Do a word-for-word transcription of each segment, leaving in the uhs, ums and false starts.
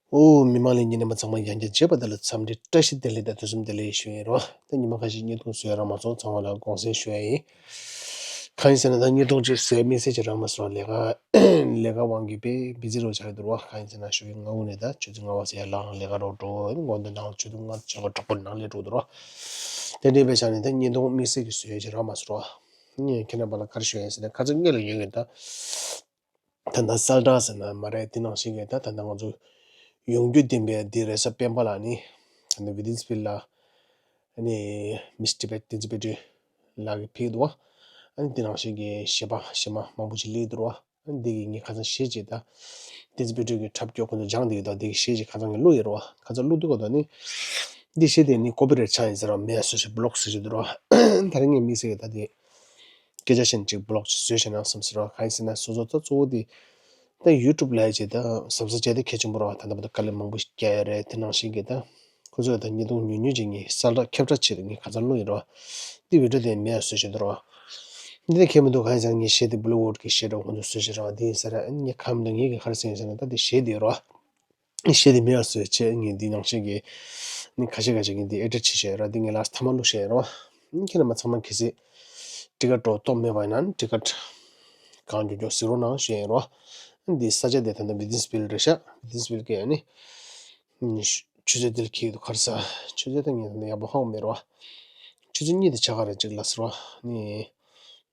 ཨོ། མི་མང་ལ་ཉན་མཁན་ཚང་མ་ཡང་བསྐྱར་མཇལ་བ་དེ་ལ་འཚམས་འདྲི་བཀྲ་ཤིས་བདེ་ལེགས་དང་དུས་གསུམ་བདེ་ལེགས་ཞུ་ཡིན་རོ། ད་ཉི་མ་ཁ་ཤས་བརྙན་ཐུང་བཟོས་རག་མ་སོང་། ཚང་མ་ལ་དགོངས་སེལ་ཞུ་ཡ་ཡིན། གང་ཡིན་ཟེར་ན་ད་བརྙན་ཐུང་ཅིག་བཟོས་མི་ཚེ་ཅིག་རག་མ་སོང་། ལས་ཀ་ལས་ཀ་དབང་གིས་དཔེ་བི་ཛི་རུ་ཆགས་འདུག་རོ། གང་ཡིན་ཟེར་ན་ཞོགས་ཀས་སྔ་པོ་ནས་ད་ཆུ་ཚོད་ལྔ་པ་ཟེར་ཡ་ལའང་ལས་ཀ་རོགས་འགྲོ་དགོས་འདུག་ནང་ཆུ་ཚོད་ལྔ་ཆོག་ག་དྲག་པོ་ནང་ལས་འགྲོ་འདུག་རོ། དེ་འདྲའི་བས་ཆགས་ནས་ད་བརྙན་ཐུང་དམིགས་བསལ་གྱི་བཟོས་ཡ་ཅིག་རག་མ་སོང་རོ། ངས་ཁྱེད་རྣམ་པ་ལ་ག་རེ་ཞུ་ཡ་ཡིན་ཟེར་ན་ཁ་སང་སྔོན་ལ་ཡོད་མཁན་ད། ད་ལྟ་གསལ་བསྒྲགས་ཟེར་ན་མ་རེད། དེ་ནང་བཞིན་གྱི་ད་ད་ལྟ་ང་ཚོ་ཡོང་རྒྱུ་ལྡན་པའི་འདི་རེས་གཟའ་སྤེན་པ་ལ་ནི་ད་ལྟ་Within Speech ལ་ནི་Miss Tibet བསྟན་འཛིན་དཔལ་སྒྲོན་ལགས་ཀྱིས་ཕེབས་འདུག་བ། ཨ་ནི་དེ་ནང་བཞིན་གྱི་གཞས་པ་གཞས་མ་མང་པོ་ཞིག་སླེབས་འདུག་བ། ཨ་ནི་འདི་གི་ངས་ཁ་སང་གཞས་ཅིག་ད་བསྟན་འཛིན་དཔལ་སྒྲོན་གྱིས་འཁྲབ་སྐྱོར་ཁོ་ཚོ་སྦྱངས་འདི་གི་ད་འདི་གི་གཞས་ཅིག་ཁ་སང་ངས་བླུགས་ཡོད་རེད་བ། ཁ་སང་བླུགས་དུས་ག་ད་ནི་འདི་གཞས་དེ་ནི་ཀོ་པི་རེ་ཊི་ཆགས་ཡིན་ཟེར་བ་མེད་སུ་ཞིག་བློག་སུ་ཞིག་འདུག་བ། ད་རིང་ངས་དམིགས་བསལ་གྱི་ད་དེ། སྐད་ཆ་བཤད་ནས་ཅིག་བི་ལོག་ཅིག་བཟོས་བཞག་ན་བསམ་ཟེར་བ། གང་ཡིན་ཟེར་ན་སོ་སོ་ད་གཙོ་བོ་དེ་ད་ཡུ་ཊུབ་ལབ་ཡ་ཅིག་ད་གཟབ་གཟབ་བྱས་ཏེ་གལ་ཆེན་པོ་རེད་བ། ད་ལྟ་བར་དུ་དཀའ་ལས་མང་པོ་ཞིག་བརྒྱབ་ཡོད་རེད། དེ་ནང་བཞིན་གྱི་ད་ཁོ་ཚོས་ད་བརྙན་ཐུང་ཉུང་ཉུང་ཅིག་ངས་གསལ་བསྒྲགས་ཁྱབ་བསྒྲགས་ཆེད་དུ་ངས་ཁ་སང་བླུགས་ཡོད་རེད་བ། འདི་བི་ཌིའོ་དེ་མེད་ཡ་བཟོས་བཞག་འདུག་རེད་བ། འདི་ནས་ཁྱད་མི་འདུག་གང་ཡིན་ཟེར་ན་ངས་གཞས་དེ་བོ་ལི་ཝུཌ་གི་གཞས་འདྲ་བོ་ཁོ་ཚོས་བཟོས་བཞག་རེད་བ། འདི་ཡིན་ས་རེད། ངས་ཁ་མི་འདུག་ངས་གི་ག་རེ་ཟེར་ཡིན་ཟེར་ན་ད་འདི་གཞས་འདི་ཡོད་རེད་བ། གཞས་དེ་མེད་པ་བཟོས་བྱས་ངས་འདི་ནང་བཞིན་གྱི་ནི་ཁ་ཤས་ཁ་ཤས་ཀྱིས་འདི་ཨེ་ཌིཊ་བྱས་བཞག་ཡོད་ར། འདི་ངས་ལགས་མཐའ་མ་བླུགས་བཞག་ཡོད་ར། ཁྱེད་རྣམ་པ་ཚང་མ་གལ་སྲིད་ཊི་ཀེ་ཊི་འགྲོ་སྟོབས་མེད་པ་ཡིན་ན་ཊི་ཀེ་ཊི་གང་མགྱོགས་མགྱོགས་གཟིགས་རོགས་གནང་ཞུ་ཡ་ཡིན་ར། འདི་ས་ཆ་དེ་ད་ལྟ་Within Speech རེད་ཤག Within Speech གི་ཨ་ནི་ཆུ་ཚོད་འདིར་འཁེལ་འདུག་ག་རེ་ཟ། ཆུ་ཚོད་ད་ངས་ད་ལྟ་ཡག་པོ་ཧ་གོ་མེད་ར། ཆུ་ཚོད་གཉིས་དེ་ཆགས་ཀ་རེད་ཅིག་ལ་ཟེར་བ་ནི།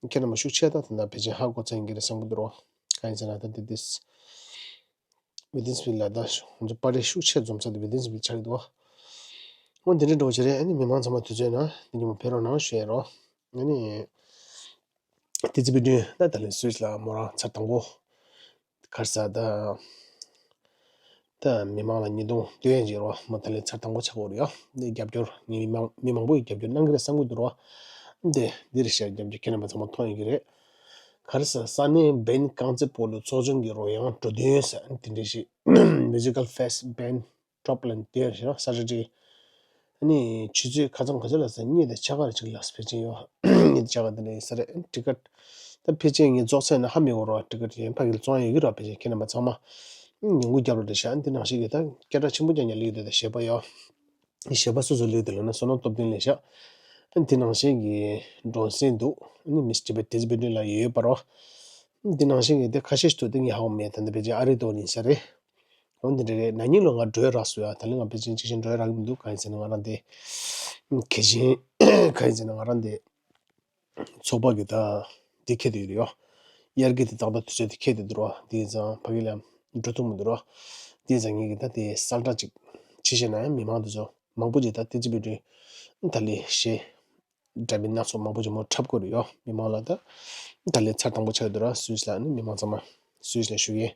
ཁྱེད་རྣམ་པ་ཤུགས་ཆེ་ད་ད་ལྟ་ཕལ་ཆེར་ཧ་གོ་ཚར་ཡིན་གྱི་རེད་བསམ་གྱི་འདུག་ར། གང་ཡིན་ཟེར་ན་ད་འདི་འདི། Within Speech ལ་ད་ང་ཚོ་པར་རིས་ཤུགས་ཆེ་འཛོམས་ས་དེ་Within Speech ཆགས་ཀྱི་འདུག་བ། འོ་འདི་འདྲ་འགྲོ་བྱེད་རེད། ཨ་ནི་མི་མང་ཚང་མ་དུས་ཚོད་ནང་འདི་ཉིན་མོ་ཕེབས་རོགས་གནང་ཞུ་ཡ་རོ། ཨ་ནི་བསྟན་འཛིན་དཔལ་སྒྲོན་ད་ད་ལན་སུད་སི་ལ་མོ་རང་ཚར་དང་པོ་ག་རེ་ཟ་ད། ད་མི་མང་ལ་བརྙན་ཐུང་སྟོན་ཡ་ཅིག་རོ། མོ་ད་ལན་ཚར་དང་པོ་ཆགས་ཀྱི་ཡོད་རེད་ཡ། འདི་རྒྱབ་སྐྱོར་ངས་མི་མང་མི་མང་པོ་ཡིས་རྒྱབ་སྐྱོར་གནང་གི་རེད་བསམ་གྱི་འདུག་རོ། འདི་འདི་རེད་ཤག་རྒྱབ་སྐྱོར་ཁྱེད་རྣམ་པ་ཚང་མ་མཐོང་ཡོད་ཀྱི་རེད། ག་རེ་ཟེར། ས་གནས་བན་རྐང་རྩེད་སྤོ་ལོ་ཚོགས་ཆུང་གི་རོལ་དབྱངས་འགྲོ་དོན་ཟེར་དེ་འདྲ་ཞིག Musical Fest Band Dublin དེར་ཞེ་ས་ཆ་ཅིག་ཨ་ནི་ཆུ་ཚོད་ཁ་སང་ག་ཚོད་ལ་ཟེར། གཉིས་དང་ཕྱེད་ཀ་རེ་ཅིག་ལ་ཕལ་ཆེར་ཡོད། གཉིས་དང་ཕྱེད་ཀ་དེ་འདྲ་ཡིན་ས་རེད། ཊི་ཀེ་ཊི་ད་ཕལ་ཆེར་ངས་རྫོགས་ཚར་ན་ཧ་མི་གོ་རོགས། ཊི་ཀེ་ཊི་ཡིན་ཕ་གིར་བཙོང་ཡ་ཡོད་ཀྱི་རོགས། ཕལ་ཆེར་ཁྱེད་རྣམ་པ་ཚང་མ་ཉིན་གུང་རྒྱབ་ལོགས་དེ་ཤག་འདི་ནང་བཞིན་གྱི་ད་སྐད་གྲགས་ཆེན་པོ་རྐྱང་རྐྱང་སླེབས་ཀྱི་འདུག་ད་གཞས་པ་ཡོད། གཞས་པ་སོ་སོ་སླེབས་དེ་ལ་ན་བསོད་ནམས་སྟོབས་ལྡན་ལས་ཤག་འདི་ནང་བཞིན་གྱི་འགྲོ་སེམས་འདུག་ཨ་ནི་མི་སི་ཊི་བེ་ཊི་བི་ཌི་ལ་ཡོད་པ་རོ། འདི་ནང་བཞིན་གྱི་དེ་ཁ་ཤས་ཤིག་འདུག་དེ་ངས་ཧ་གོ་མེད། ད་འདི་ཕལ་ཆེར་ཨ་རི་ཐོག་ནས་ས་རེད། འོ་འདི་འདྲ་རེད། ན་ནིང་ལོ་ང་འགྲོ་རག་སོང་ཡ། ད་ལན་ང་ཕལ་ཆེར་ཅིག་ཤིག་འགྲོ་རག་གི་མི་འདུག་གང་ཡིན་ཟེར་ན་ང་རང་དེ་གལ་ཆེན་གང་ཡིན་ཟེར་ན་ང་རང་དེ། ཚོགས་པ་གི་ད་འདི་ཁེལ་དུ་ཡོད་རེད་ཡོ། དབྱར་གྱི་དེ་ཏག་ཏག་དུས་ཚོད་དེ་ཁེལ་དུ་འདུག་རོ། དེ་ཡིན་ཙང་ཕ་གི་ལ་འགྲོ་ཐུབ་མི་འདུག་རོ། དེ་ཡིན་ཙང་ངས་གི་ད་དེ་གསལ་བསྒྲགས་ཅིག་བྱེད་ཤེས་ན་ཡང་མི་མང་དེ་ཚོ་མང་པོ་ཅིག་ད་བསྟན་འཛིན་དཔལ་སྒྲོན་ད་ལས་གཞས་འདྲ་མིན་སྣ་ཚོགས་མང་པོ་ཅིག་མོ་འཁྲབ་དགོས་རེད་ཡོ། མི་མང་ལ་ད་ད་ལས་ཚར་དང་པོ་ཆགས་འདུག་རོ། སུད་སི་ལ་ནི་མི་མང་ཚང་མ་སུད་སི་ལ་བཞུགས་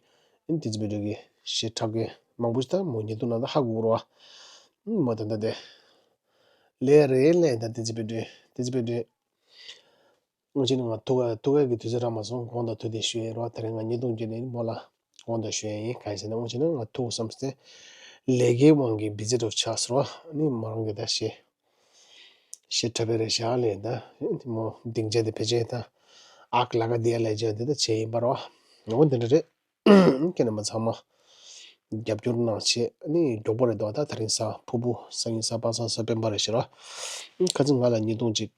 མཁན་བསྟན་འཛིན་དཔལ་སྒྲོན་གྱི་གཞས་འཁྲབ་མཁན་མང་པོ་ཅིག་ད་མོ་ཉེ་དུ་ན་ད་ཧ་གོ་གི་རེད་བ། མོ་ད་ད་དེ་ལས་རེད་ལས། ད་བསྟན་འཛིན་དཔལ་སྒྲོན་བསྟན་འཛིན་དཔལ་སྒྲོན། སྔོན་ཆད་ནས་ང་ཐུག་ཐུག་ཡག་གི་དུས་ཚོད་རག་མ་སོང་། དགོངས་དག་ཐུགས་བདེ་ཞུ་ཡས་རོ། དེ་རིང་ང་བརྙན་ཐུང་བརྒྱུད་ནས་མོ་ལ་དགོངས་དག་ཞུ་ཡས་ཡིན། གང་ཡིན་ཟེར་ན་སྔོན་ཆད་ནས་ང་ཐུག་བསམ་སྟེ་ལས་ཀའི་དབང་གིས་བི་ཛི་འདྲ་བོ་ཆགས་སོང་རོ། ཨ་ནི་མོ་རང་གི་ད་གཞས་གཞས་འཁྲབ་པའི་རེ་བཞག་ལས་ད་མོ་སྡིངས་ཆ་དེ་ཕལ་ཆེར་ད་ཨག་ལ་ག་དེ་ལས་བྱས་དེ་ད་བྱས་ཡིན་པ་རོ། ངོ་འདི་འདྲ་རེད། ཁྱེད་རྣམ་པ་ཚང་མ་རྒྱབ་སྐྱོར་གནང་བྱས་ནི་མགྱོགས་པོ་རེད་དོ། ད་དེ་རིང་གཟའ་ཕུར་བུ་སང་ཉིན་གཟའ་པ་སངས་གཟའ་སྤེན་པ་རེད་ཤག་ར། ཁ་སང་ང་ལ་བརྙན་ཐུང་ཅིག་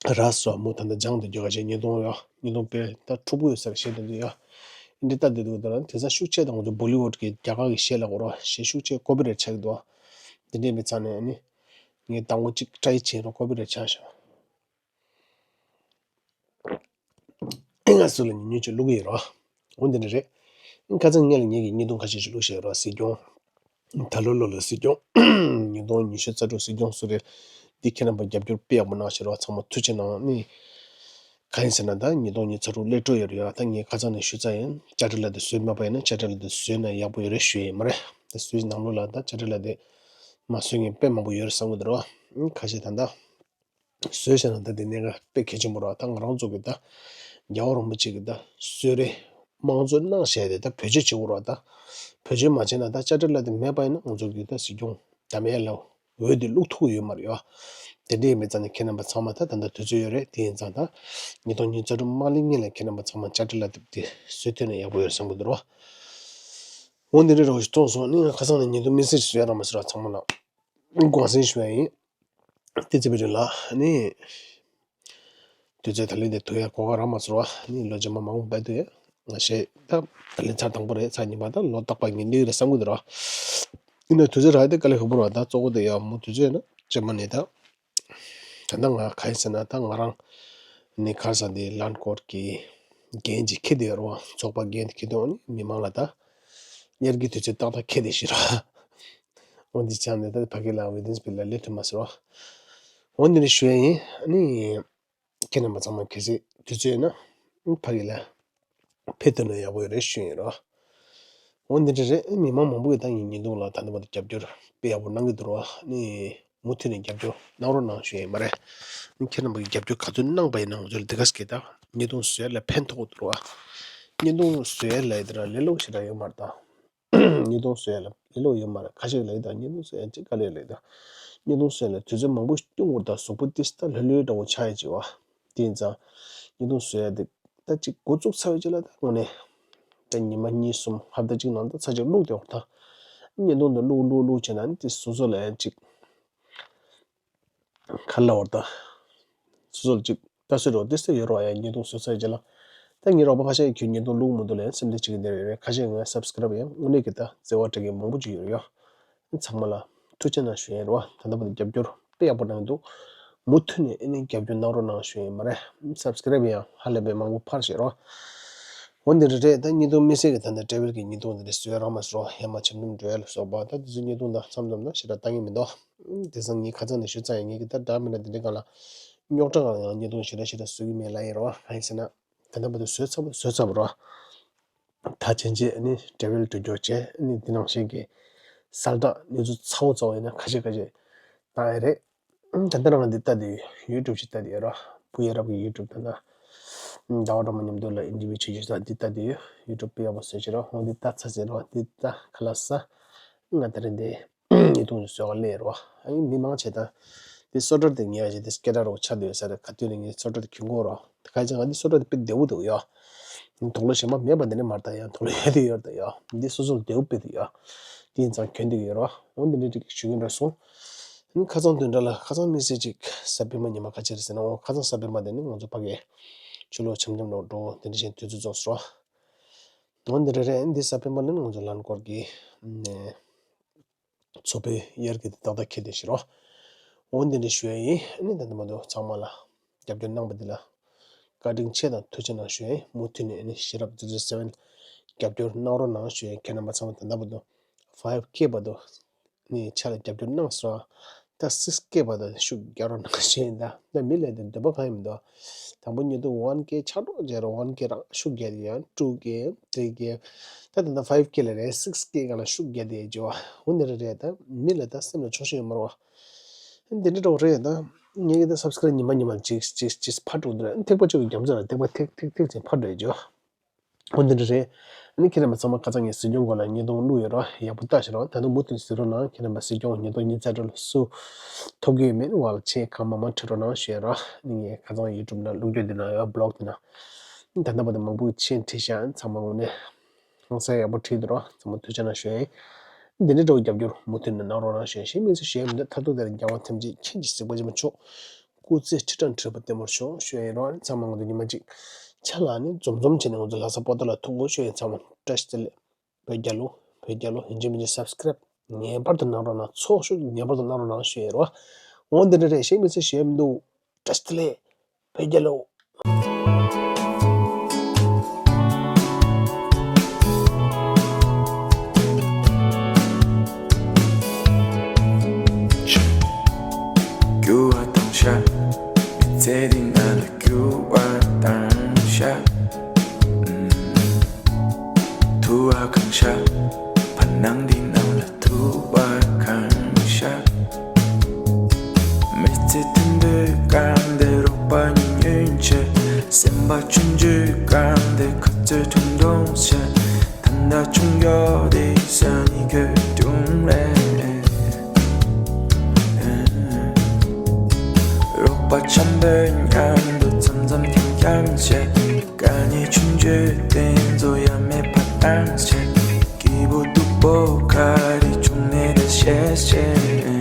རག་སོང་། མོ་ད་ལྟ་སྦྱངས་འདུག་རྒྱུ་ག་ཞིག་བརྙན་ཐུང་ཡོད། བརྙན་ཐུང་དཔེ་ད་འཁྲུག་པོ་ཡོད་ས་རེད། གཞས་འདི་འདི་ཡ་འདི་ལྟ་འདི་འདུག་ད་རང་དེང་སང་ཤུགས་ཆེ་དང་ང་ཚོ་བོ་ལི་ཝུཌ་གི་རྒྱ་གར་གི་གཞས་ལ་གོ་ར། གཞས་ཤུགས་ཆེ་ཀོ་པི་རེ་ཊི་ཆགས་འདུག་དེ་འདྲས་མི་ཚང་ནས་ནི་ངས་དང་པོ་ཅིག་ཊ་རའི་བྱས་རོགས། ཀོ་པི་རེ་ཊི་ཆགས་ཤག་ཨེ་ང་སུ་ལ་ཉུང་ཉུང་ཅིག་བླུག་གི་ཡོད་རོ། འོ་འདི་འདྲ་རེད། ཁ་སང་ངས་ལ་ངེད་ཀྱི་བརྙན་ཐུང་ཁ་ཤས་ཤིག་བླུགས་བཞག་ཡོད་རོ། གཟིགས་སྐྱོང་། ད་ལོ་ལོ་ལ་གཟིགས་སྐྱོང་། ཉིས་སྟོང་ཉི་ཤུ་རྩ་དྲུག་གཟིགས་སྐྱོང་སུ་རེད། འདི་ཁྱེད་རྣམ་པ་རྒྱབ་སྐྱོར་དཔེ་ཡག་པོ་གནང་བཞག་རོ། ཚང་མ་ཐུགས་རྗེ་གནང་ནི། གང་ཡིན་ཟེར་ན་ད་ཉིས་སྟོང་ཉི་ཤུ་རྩ་དྲུག་སླེབས་འགྲོ་ཡོད་རེད་ཡ། ད་ངས་ཁ་སང་ནས་ཞུས་ཚར་ཡིན། ཅ་ཊི་ལ་དེ་བཟོས་མེད་པ་ཡིན་ན་ཅ་ཊི་ལ་དེ་བཟོས་ན་ཡག་པོ་ཡོད་རེད་ཞུ་ཡིན་མ་རེད། ད་བཟོས་ནང་ལོགས་ལ་ད་ཅ་ཊི་ལ་དེ་མ་བཟོས་མཁན་དཔེ་མང་པོ་ཡོད་རེད་བསམ་གི་འདུག་རོ། ཁ་ཤས་ད་ད། བཟོས་བཞག་ན་ད་དེ་གནད་འགག་དཔེ་གལ་ཆེན་པོ་རེད། ད་ང་རང་ཚོ་གི་ད་རྒྱལ་བ་རིན་པོ་ཆེ་གི་ད་གསོལ་རས་དམངས་གཙོ་གནང་བཞག་དེ་ད་བེད་སྤྱོད་བྱེད་དགོས་རེད། ད་བེད་སྤྱོད་མ་བྱས་ན་ད་ཅ་ཊི་ལ་དེ་མེད་པ་ཡིན་ན་ང་ཚོ་གི་ད་གཟིགས་སྐྱོང་འདྲ་མེད་ལ་འོས་དེ་བླུག་ཐུབ་ཀྱི་ཡོད་མ་རེད་ཡ། དེ་འདྲ་ཡིན་པའི་ཙང་ནས་ཁྱེད་རྣམ་པ་ཚང་མ་ད་ད་ལྟ་དུས་ཚོད་ཡོད་རེད། དེ་ཡིན་ཙང་ད་ཉིས་སྟོང་ཉི་ཤུ་རྩ་དྲུག་མ་སླེབས་སྔོན་ལ་ཁྱེད་རྣམ་པ་ཚང་མ་ཅ་ཊི་ལ་དེ་བཟོས་ཐུབ་ན་ཡག་པོ་ཡོད་བསམ་གི་འདུག་རོ། འོ་འདི་འདྲ་རོགས་ཞིག་གཏོང་སོང་། ནི་ང་ཁ་སང་ནས་ཉིན་དུ་མི་སེར་ཞུ་ཡ་རང་མ་ཟེར་བ་ཚང་མ་ལ་དགོངས་སེལ་ཞུ་ཡ་ཡིན། དེ་ཚེ་བི་ཌི་ལ་ནི་དུས་ཚོད་ད་ལན་དེ་ཐུ་ཡ་གོ་ག་རང་མ་ཟེར་བ་ནི་ལོ་རྗེས་མ་མང་པོ་འབད་དུ་ཡ་ང་ཤེས། ད་ད་ལན་ཚར་དང་པོ་རེད། ཚར་གཉིས་པ་ད་ལོ་རྟག་པ་ཉིན་འདི་རེད་བསམ་གི་འདུག་ར། ཡིན་ན་དུས་ཚོད་རག་དེ་དཀའ་ལས་ཁག་པོ་ར། ད་གཙོ་བོ་དེ་ཡ་མུ་དུས་ཚོད་ན་རྗེས་མ་ནས་ད། ད་ལྟ་ང་ག་ཡིན་ཟེར་ན་ད་ང་རང་ནི་ཁར་ས་འདི་ལན་ཀོར་གྱི་འགན་ཅིག་འཁྱེར་བསྡད་ཡོད་རེད་བ། ཚོགས་པ་འགན་དེ་འཁྱེར་དུས་ནི་མི་མང་ལ་ད་དབྱར་གྱི་དུས་ཚོད་ཏག་ཏག་འཁེལ་བསྡད་ཤག་ར། འོ་འདི་ཆ་ནས་ད་ཕ་གི་ལ་ཝེ་ཏིང་སི་པི་ལ་ལེ་ཐུ་མ་ཟེར་བ། འོ་འདི་ནི་ཞུ་ཡ་ཡིན། ནི་ཁྱེད་རྣམ་པ་ཚང་མ་གལ་སྲིད་དུས་ཚོད་ཡོད་ན་ཕ་གི་ལ་ཕེབས་ཐུབ་ན་ཡག་པོ་ཡོད་རེད་ཞུ་ཡིན་རོ། འོ་འདི་འདྲ་རེད། མི་མང་མང་པོ་གིས་ད་ངའི་བརྙན་ཐུང་ལ་ད་ལྟ་བར་དུ་རྒྱབ་སྐྱོར་དཔེ་ཡག་པོ་གནང་གི་འདུག་རོ། ནི་མུ་མཐུད་ནས་རྒྱབ་སྐྱོར་གནང་རོགས་གནང་ཞུ་ཡིན་མ་རེད། ནི་ཁྱེད་རྣམ་པ་གིས་རྒྱབ་སྐྱོར་ག་ཚོད་གནང་པ་ཡིན་ན་ང་ཚོ་ལ་འདི་ག་སྐད་ད་བརྙན་ཐུང་བཟོ་ཡ་ལ་ཕན་ཐོགས་འདུག་རོ། བརྙན་ཐུང་བཟོ་ཡ་ལ་ཡི་དེ་ར་ལས་སླ་པོ་ཞེ་དྲག་ཡོད་མ་རེད་ད། བརྙན་ཐུང་བཟོ་ཡ་ལ་ལས་སླ་པོ་ཡོད་མ་རེད། ཁ་ཤས་ལ་ཡི་ད་བརྙན་ཐུང་བཟོ་ཡ་ཅིག་དཀའ་ལས་རེད་ད། བརྙན་ཐུང་བཟོ་ཡ་ལ་དུས་ཚོད་མང་པོ་སྐྱོང་དགོས་རེད་ད། གཟུགས་པོ་ཏིས་ད་ལྷོད་ལྷོད་འདྲ་བོ་ཆགས་ཡ་ཅིག་བ། དེ་ཡིན་ཙང་བརྙན་ཐུང་བཟོ་ཡ་དེ་ད་ཅིག་འགོ་བཙུགས་ཚར་བའི་རྗེས་ལ་ད་དངོས་གནས་ད་ཉི་མ་གཉིས་གསུམ་ཧབ་ཏ་གཅིག་ནང་ད་ཚར་གཅིག་བླུགས་དེ་འོར་ད། བརྙན་ཐུང་དེ་བླུགས་བླུགས་བླུགས་བྱས་ན་ནི་དེ་སོ་སོ་ལ་ཡང་ཅིག་ག་ལ་འོར་ད། སོ་སོ་ལ་ཅིག་ལྟ་ཚུལ་རོགས་དེ་སེ་ཡོད་རོགས་ཡ། བརྙན་ཐུང་བཟོ་ཚར་བའི་རྗེས་ལ་ད་ངའི་རོགས་པ་ཁ་ཤས་ཀྱིས་ཁྱོད་བརྙན་ཐུང་བླུགས་མི་འདུག་ལ་ཡང་སེམས་ཁྲལ་བྱེད་ཀྱི་བསྡད་ཡོད་རེད། ཁ་ཤས་ང་སབ་སི་ཀ་རབ་ཡང་དངོས་གནས་ཀྱི་ད་བརྩེ་བ་སྤྲད་མཁན་མང་པོ་ཅིག་ཡོད་རེད་ཡ། ཚང་མ་ལ་ཐུགས་རྗེ་གནང་ཞུ་ཡིན་རོ། ད་ལྟ་བར་དུ་རྒྱབ་སྐྱོར་དཔེ་ཡག་པོ་གནང་གི་འདུག་མུ་མཐུད་ནས་ཨ་ནི་རྒྱབ་སྐྱོར་གནང་རོགས་གནང་ཞུ་ཡིན་མ་རེད། སབ་སི་ཀ་རབ་ཡང་ཧ་ལས་པའི་མང་པོ་འཕར་བཞག་རོ། འོ་འདི་འདྲ་རེད། ད་བརྙན་ཐུང་དམིགས་བསལ་གྱི་ད་ལྟ་ཊེ་བལ་གྱི་བརྙན་ཐུང་འདི་འདྲ་བཟོས་རང་མ་བཟོ་རོ། ཧེ་མ་བྱམས་སྙོམས་འགྲོ་ཡ་ལ་སོགས་པ་ད་དེ་ཚོའི་བརྙན་ཐུང་དང་མཚམས་མཚམས་ན་ཞེ་དྲག་བཏང་གི་མི་འདུག་དེང་སང་ངས་ཁ་སང་ནས་ཞུ་ཚར་ཡིན། ངས་ཀྱི་ད་འདྲ་མི་འདྲ་འདི་འདྲའི་སྒང་ལ་རྙོག་དྲ་སྒང་ལ་ཡང་བརྙན་ཐུང་ཞེ་དྲག་ཞེ་དྲག་བཟོ་གི་མེད་ལབ་ཡིན་རོ། གང་ཡིན་ཟེར་ན་ད་ལྟ་བར་དུ་བཟོས་ཚར་བ་བཟོས་ཚར་བ་རོ། ད་ཕྱིན་ཆད་ནི་ཊེ་བལ་འགྲོ་རྒྱུ་བྱས་ནི་འདི་ནང་བཞིན་གྱི་གསལ་བསྒྲགས་གནས་ཚུལ་ཚ་བོ་ཚ་བོ་ཡིན་ན་ཁ་ཤས་ཁ་ཤས་བཏང་ཡ་རེད། ད་ལྟ་རང་འདི་ལྟ་དུས་ཡུ་ཊུབ་ཞིག་ལྟ་དུས་ཡོད་ར། བུ་ཡ་རབ་ཀྱི་ཡུ་ཊུབ་ད་ལྟ་ཟླ་བ་སྒྲོལ་མ་མཉམ་དུ་ལ་ཨིན་ཊར་བིའུ་བྱེད་རྒྱུ་ས་འདི་ལྟ་དུས་ཡུ་ཊུབ་དཔེ་ཡག་པོ་བཟོས་ཤིག་ར། ཧོ་འདི་ལྟ་ཚ་ཟེར་ར། འདི་ལྟ་ཁ་ལག་ཟ། ང་ད་རེས་འདི་ཉིས་སྟོང་བཟོས་ག་ལས་ར། ཨ་ནི་མི་མང་ཆེ་ད་འདི་སོ་ཊར་དེ་ཉལ་བཞིན་དེ་སྐད་གྲགས་རོགས་ཆགས་བསྡད་ཡོད་ས་རེད། ག་དུས་ནས་ངས་སོ་ཊར་དེ་གྱོན་གོ་ར། དེ་ག་ཅང་ང་འདི་སོ་ཊར་དེ་དཔེ་བདེ་བོ་འདུག་ཡ། དུག་ལོག་གཞན་པ་མེད་པ་འདི་ནས་མར་ལྟ་ཡང་དུག་ལོག་ཡོད་དེ་ཡོད་ད་ཡ། འདི་སོ་སོར་བདེ་བོ་དཔེ་འདུག་ཡ། དེ་ཡིན་ཙང་གྱོན་བསྡད་ཀྱི་ཡོད་ར། འོ་འདི་འདྲའི་རིགས་ཞུ་གི་འདྲ་སོང་། ཨ་ནི་ཁ་སང་བདུན་ཕྲག་ལ་ཁ་སང་དམིགས་བསལ་ཅིག་གཟའ་སྤེན་པ་ཉི་མ་ག་ཅི་རེད་ཟེར་ན། འོ་ཁ་སང་གཟའ་སྤེན་པ་དེ་ནི་ང་ཚོ་ཕ་གིའི་ཆུ་ལོག་འཆམ་འཆམ་ལོག་འགྲོ་འདི་འདྲ་བཞིན་དུས་ཚོད་རྫོགས་སོང་ར། འོ་འདི་འདྲ་རེད། འདི་གཟའ་སྤེན་པ་ལ་ནི་ང་ཚོ་ལན་ཀོར་གྱི་ནས། ཚོགས་པའི་དབྱར་གྱི་དེ་ཏག་ཏག་འཁེལ་བསྡད་ཤག་རོ། འོ་འདི་འདྲ་ཞུ་ཡ་ཡིན། ཨ་ནི་ད་ལྟ་མ་གཏོགས་ཚང་མ་ལ་རྒྱབ་སྐྱོར་གནང་པ་འདི་ལ་བཀའ་དྲིན་ཆེ་དང་ཐུགས་རྗེ་གནང་ཞུ་ཡ་ཡིན། མུ་མཐུད་ནས་ཨ་ནི་ཤེས་རབ་ཛི་རོ་སེ་བེན་རྒྱབ་སྐྱོར་གནང་རོགས་གནང་ཞུ་ཡ་ཡིན། ཁྱེད་རྣམ་པ་ཚང་མ་ད་ལྟ་བར་དུ་ཕའིབ་ཀེ་བར་དུ་ནི་ཆ་ལ་རྒྱབ་སྐྱོར་གནང་སོང་། ད་སིགས་ཀེ་བར་དུ་ཤུགས་རྒྱག་རོགས་གནང་ཞུ་ཡ་ཡིན། ད་ད་མི་ལས་དེ་འདོད་པ་གང་ཡིན་མི་འདུག་དང་པོ་ཉིས་སྟོང་ཝན་ཀེ་ཆགས་འགྲོ་རྗེས་ར་ཝན་ཀེ་རང་ཤུགས་རྒྱག་དེ་ཡང་ཊུ་ཀེ་ཐི་རི་ཀེ། ད་ད་ད་ཕའིབ་ཀེ་ལ་རེད། སིགས་ཀེ་སྒང་ལ་ཤུགས་རྒྱག་དེ་ཡོད་ཅེས་པ། འོ་འདི་རེད་རེད། ད་མི་ལ་ད་སེམས་ལ་ཆོག་ཤེས་ཡོད་མ་རེད་པ། འདི་འདྲ་འགྲོ་རེད། ད་ངས་ཀྱི་ད་སབ་སི་ཀ་རབ་ཉི་མ་ཉི་མ་ཅིག་ཅིག་ཅིག་ཕར་འགྲོ་འདི་རེད། ཐེག་པ་ཆོས་ཀྱི་རྒྱ་མཚོ་ལ་ཐེག་པ་ཐེག་ཐེག་ཐེག་ཅིག་ཕར་འགྲོ་ཡོད་ཅེས་པ། འོ་འདི་འདྲ་རེད། ཨ་ནི་ཁྱེད་རྣམ་པ་ཚང་མ་ཁ་སང་ངས་སྲིད་སྐྱོང་སྐོར་ལ་བརྙན་ཐུང་བླུགས་ཡོད་ར། ཡག་པོ་ལྟ་ཤེས་རོགས། ད་དུང་མུ་མཐུད་གཟིགས་རོགས་གནང་། ཁྱེད་རྣམ་པ་སྲིད་སྐྱོང་ཉིས་སྟོང་ཉི་ཤུ་རྩ་དྲུག་ལ་སུ་ཐོབ་ཀྱི་ཡོད་མེད་བར་ལ་ཆེད་གང་མང་མང་བྲིས་རོགས་གནང་ཞུ་ཡ་ར། ཨ་ནི་ངས་ཁ་སང་ཡུ་ཊུབ་ནང་བླུགས་རྒྱུ་འདི་ནང་ཡོད། བི་ལོག་འདི་ནང་ད་ལྟ་བར་དུ་མང་པོ་མཆན་བྲིས་ཤག་ཚང་མ་དངོས་གནས་ཧང་སང་ཡག་པོ་བྲིས་འདུག་ར། ཚང་མ་ཐུགས་རྗེ་གནང་ཞུ་ཡ་ཡིན། འདི་འདྲའི་འདྲ་བོ་རྒྱབ་སྐྱོར་མུ་མཐུད་ནས་གནང་རོགས་གནང་ཞུ་ཡ་ཡིན། གཞན་མི་ཚོ་ཞུ་ཡ་མི་འདུག་མཐར་ཐུག་དེར་རྒྱལ་བ་ཐམས་ཅད་མཁྱེན་ཅིང་གཟིགས་པ་ཆེན་པོ་མཆོག་སྐུ་ཚེ་ཁྲི་ཕྲག་ཁྲི་ལོ་བརྟན་པར་ཤོག་ཞུ་ཡ་ཡིན་རོགས། ཚང་མ་ང་ཚོ་ཉི་མ་གཅིག་ཆ་ལ་ནི་འཛོམས་འཛོམས་བྱས་ནས་ང་ཚོ་ལྷ་ས་པོ་ཏ་ལ་ཐུག་དགོས་ཞུ་ཡ་ཡིན། ཚང་མ་བཀྲ་ཤིས་བདེ་ལེགས། བོད་རྒྱལ་ལོ། བོད་རྒྱལ་ལོ། ཡིན་གཅིག་མིན་གཅིག་སབ་སི་ཀ་རབ་ངེས་པར་དུ་གནང་རོགས་གནང་། ཚོགས་ཞུགས་ངེས་པར་དུ་གནང་རོགས་གནང་ཞུ་ཡ་ཡིན་རོགས། འོ་འདི་འདྲ་རེད། གཞན་མི་ཚོ་ཞུ་ཡ་མི་འདུག་བཀྲ་ཤིས་བདེ་ལེགས། བོད་རྒྱལ་ལོ། རྒྱུ་བ་དང་ཤ། མི་ཚེ་འདི་ང་ལ་རྒྱུ་བ་དང་ཤ། ཐུ་བ་གང་ཤ། བར་སྣང་འདི་ནང་ལ་ཐུ་བ་གང་ཤ། མི་ཚེ་མཐུན་པའི་སྐབས་འདིར་རོགས་པ་གཉིས་ཉོན་ཆེ། སེམས་པ་ཆུང་ཆུང་སྐབས་འདིར་ཁ་རྩོད་ཐུང་ཐུང་བྱེད། ད་ལྟ་ཆུང་ཡོད་དེ་ས་ནི་གོད་ཐུང་རེད། རོགས་པ་འཆམ་པོའི་མཉམ་དུ་འཆམ་འཆམ་འཁྱམ་འཁྱམ་བྱེད། དཀའ་ངལ་ཆུང་ཆུང་དེ་ཚོ་ཡ་མེད་པ་བཏང་བྱེད། སྐྱིད་པོ་སྡུག་ Boca di chunne de ses che.